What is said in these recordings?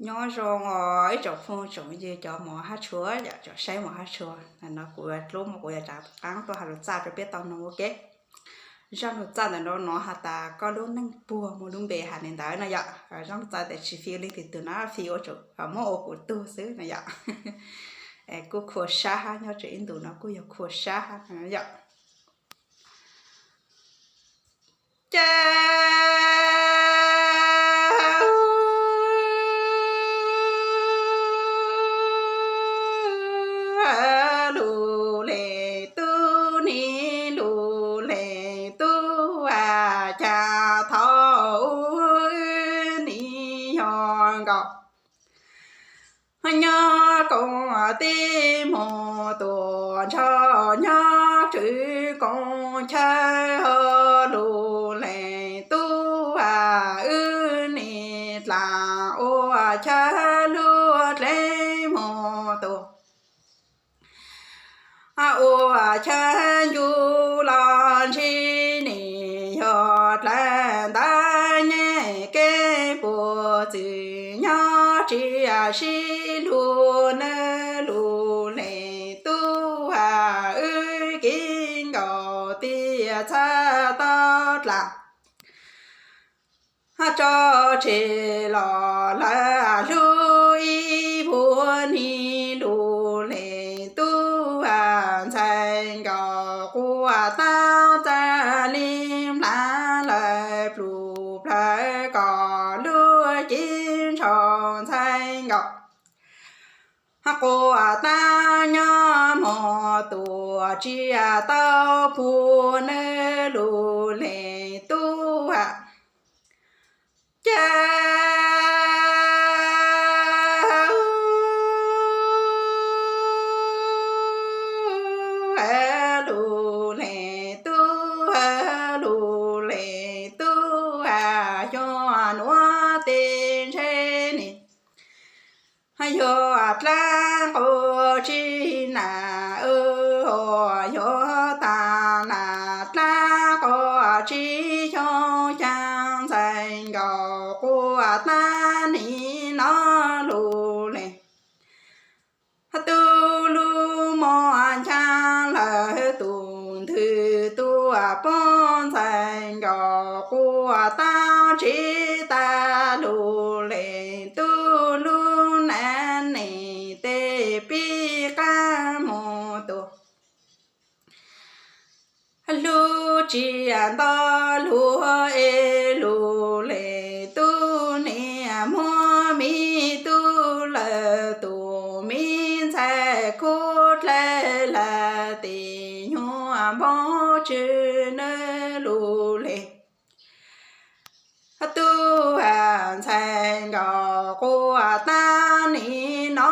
Nyob zoo os ib tsoom phooj tsoom ywg cov mov hab tshua, yog cov saib mov hab tshua, no kuv yuav hlub mas kuv yuav rov qaab tuaj has lug txaj rau peb tau noog ua ke. Zaj lug txaj ntawm no no has tas koj lub neej puag mus lub npe has li ntawd no yom. Zaj lug txaj tes tsis fij leej twg tug na, fij ua tsuas muab ua kuv tug xwb no yom. Kuj khuam sab hab, nyob tsam ib ntus no kuj yog khuam sab hab yom. Ces lug leej tub ni, lug leej tub a, cas thaum ub wb ni yog nkaus nyob koom tij mus tua ntshaw nyob tswv koom chaw. Lug leej tub a, wb ni dlaag ua chaw lug dlev mus tua ua chaw ncu los ntsib ni yog dlaag ntawd nyem kev puag txwm nyob tsis sib lug. Nwb lug leej tub a, wb kiv nkaus tiaj txhab tau dlaag tso tseg los lawv hlub ib puag ni. Lug leej tub a, ntxhais nkaus quaj taab txaj li nplaag lawm plum plawg kom lub cev ntshaus ntxhais nkaus quaj taab nyob mus tua tsis tau puag. Nwb lug leej tub a, ces lug leej tub, lug leej tub a, xyoo nuav tej ntshe ni yog dlaab quas tsib nam, yog taag nam dlaab quas tsib xyoo xyaa ntxhais nkaus quaj taab ni no. Lug leej tub lub moj nchaab lawm tus ntwg tuaj poob ntxhais nkaus quaj taab tsib tag. Lug leej tub lub nam neej tej pib qaab mus tua hlub tsis nto luag es lug leej tub niam muab miv tub lawm tus miv ntxhais khub dlawb lawm tes nyuag npoo tswb. Nwb lug leej tub a, ntxhais nkaus quaj taab ni no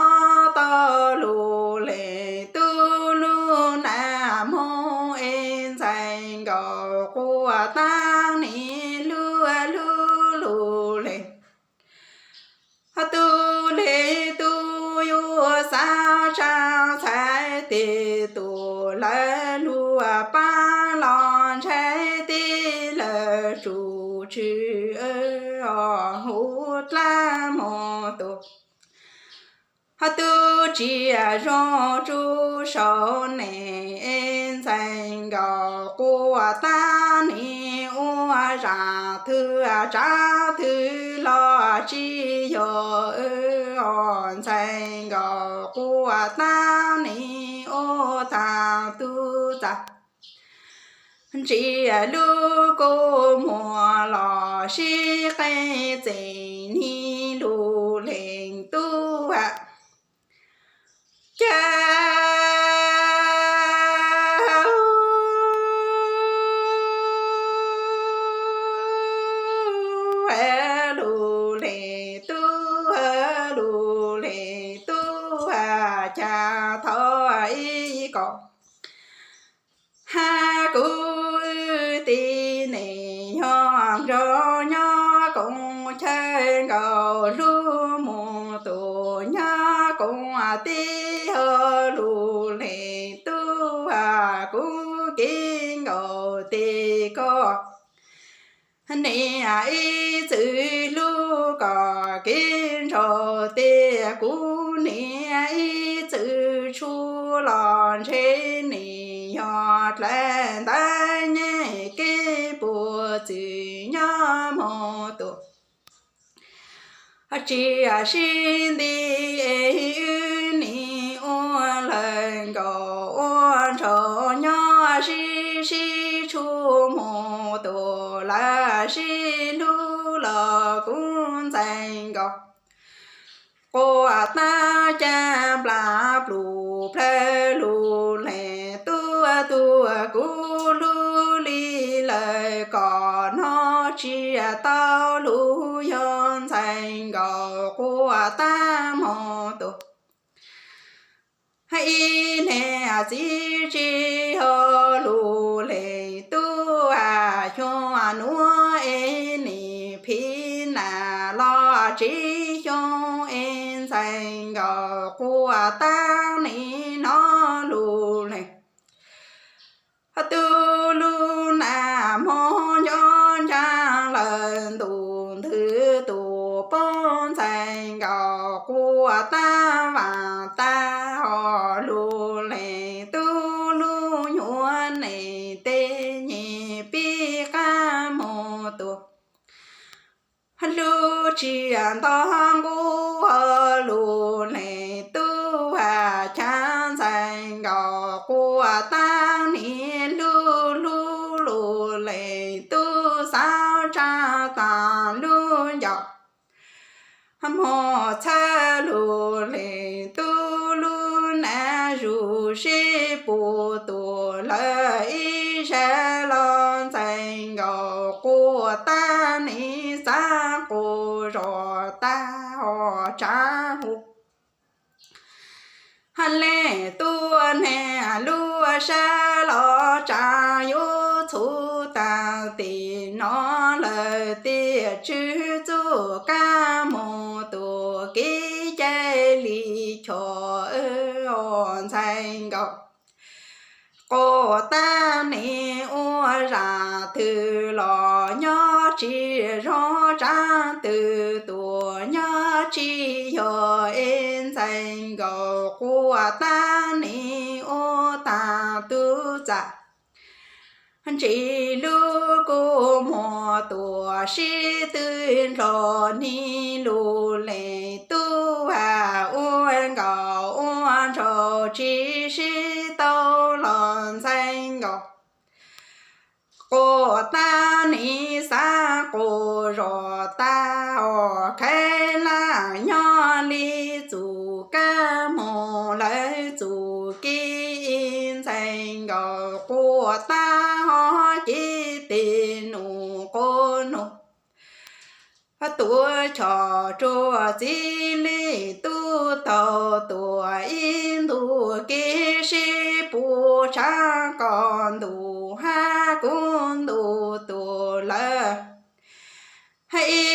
tau. Lug leej tub lub nam moog es ntxhais nkaus quaj taab ni lug lug. Lug leej tub, leej tub yuav xaav tsaa ntxhais tes tus lawv lug paab los ntshai tij lawm tsum tswv huv dlaab moog tua tub tsis zoo tsuj sau neej es ntxhais nkaus quaj taab ni ua zaam thwv tsav thwv los tsis yog ntxhais nkaus quaj taab ni ua taag tub txav ntsia lub kua muag los sib qeej txeem ni. Lug leej tub a, ces lug leej tub, lug leej tub a, cas thaum ib koj hab kuv wb tib neeg yog nrog nyob koom chaw nkaus hlub mus tua nyob koom tij. Ho lug leej tub a, kuv kev nkaus tes koj niam ib txwm hlub lub kom kev ntshaus tiag, kuv niam ib txwm tshuaj los ntshe nim yog dlaim ntawv nyeej kev puas txwm nyob mus tuaj. Tsis sib nti es wb nim ua lawm nkaus, ua ntshaus nyob sib sib tshuaj mus tuaj, lawv sib hlub los kuv ntxhais nkaus. Quaj tab caj nplas plum plawg lus lees tuaj, tuaj kuv hlub li lawm kom hnov tsis tau lus, yog ntxhais nkaus quaj tab mus tuaj. Ib niam txiv tsis yog lus lees tuaj, xyoo nuav es nim phiv nam los tsib xyoo es ntxhais nkaus quaj tab nim hnov lus lees. Tub lub nam hmo nco ncaj lawm ntuj ntwg tus poj ntxhais nkaus quaj tab vaam tab ho lus lees tub lub nyuam neej tej nyem pib qab mus tuaj. Hlub tsis nto nqub ho lus lees tub, chav ntxhais nkaus quaj tab nim hlub, hlub lus lees tub xav tsa taag lub ncauj. Hmo txhawb lus lees tub lub nam zus sib pus tuaj, lawv ib zag los ntxhais nkaus quaj tab nim xav quas zos tab ho tsav huv. Lees tuaj niam lub sab los tsav yuav txhuv taag tim no, lawv tiam tswv txuj kab mus tuaj kev cai li choj ntxhais nkaus. Quaj tab nim ua zaj twg los nyob tsis zoo, tsav twg tuaj nyob tsis yog es ntxhais nkaus quaj tab nim ua taag tub txaj. Ntsis lub kua muag tuaj sib tw nrho, nim lus lees tub ua nkaus ua ntshaus tsis sib tau los ntxhais nkaus. Quaj tab nim xav quas zos tab ho khaiv laj nyob li txuj kab mus lawv txuj kev, ntxhais nkaus quaj tab ho cev tes num quas num. Tuav choj rua txiv li tub taug tuaj ib ntu kev sib pus, tshav koj ntu hab kuv ntu tuaj lawm ib